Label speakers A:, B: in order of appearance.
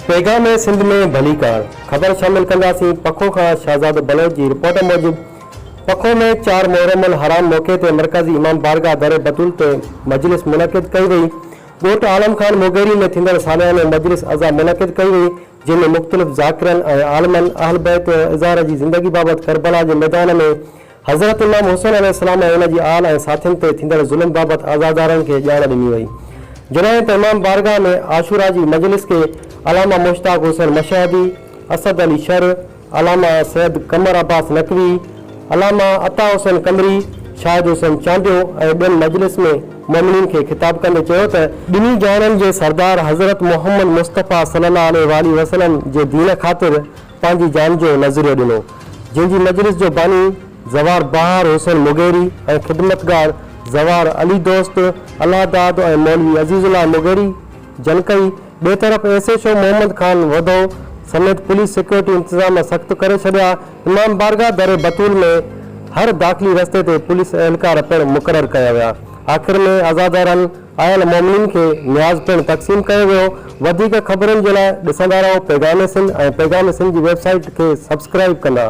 A: پيغام سنڌ ۾ ڀليڪار خبر شامل ڪنداسين پکو کان شهزادو بلوچ جي رپورٽ موجب پکو ۾ چار محرم الحرام موقعي تي مرڪزي امام بارگاهه در بتول تي مجلس منعقد ڪئي وئي ڳوٺ عالم خان مغيري ۾ ٿيندڙ ساليانو مجلس عزا منعقد ڪئي وئي جنهن ۾ مختلف ذاڪرن ۽ عالمن اهل بيت ۽ اظهار جي زندگي بابت ڪربلا جي ميدان ۾ حضرت امام حسين عليه السلام ۽ ان جي آل ۽ ساٿين تي ٿيندڙ ظلم بابت عزادارن کي ڄاڻ ڏني وئي. جڏهن ته امام بارگاهه ۾ عاشورا جي مجلس کي علامه مشتاق حسين مشهدي، اسد علي شر، علامه سيد قمر عباس نقوي، علامه عطا حسين قمري، شاهد حسين چانڊيو ۽ ٻين مجلس ۾ مؤمنين کي خطاب ڪندي چيو ته، ٻنهي جهانن جي سردار حضرت محمد مصطفيٰ صلي الله عليه واٰله وسلم جي دين خاطر پنهنجي جان جو نذريو ڏنو، جنهن جي مجلس جو باني زوار بهار حسين مغيري ۽ خدمتگار زوار علي دوست، الله داد ۽ مولوي عزيز الله مغيري جن ڪئي. ٻئي طرف S H O Muhammad Khan Wadho سميت پوليس سيڪيورٽي انتظام سخت ڪري ڇڏيا. امام بارگاهه در بتول ۾ هر داخلي رستي تي پوليس اهلڪار پڻ مقرر ڪيا ويا. آخر ۾ عزادارن آيل مومنين کي نياز پڻ تقسيم ڪيو ويو. وڌيڪ خبرن جي لاء ڏسندا رهو پيغام سنڌ ۽ پيغام سنڌ جي ويب سائيٽ کي سبسڪرائيب ڪندا.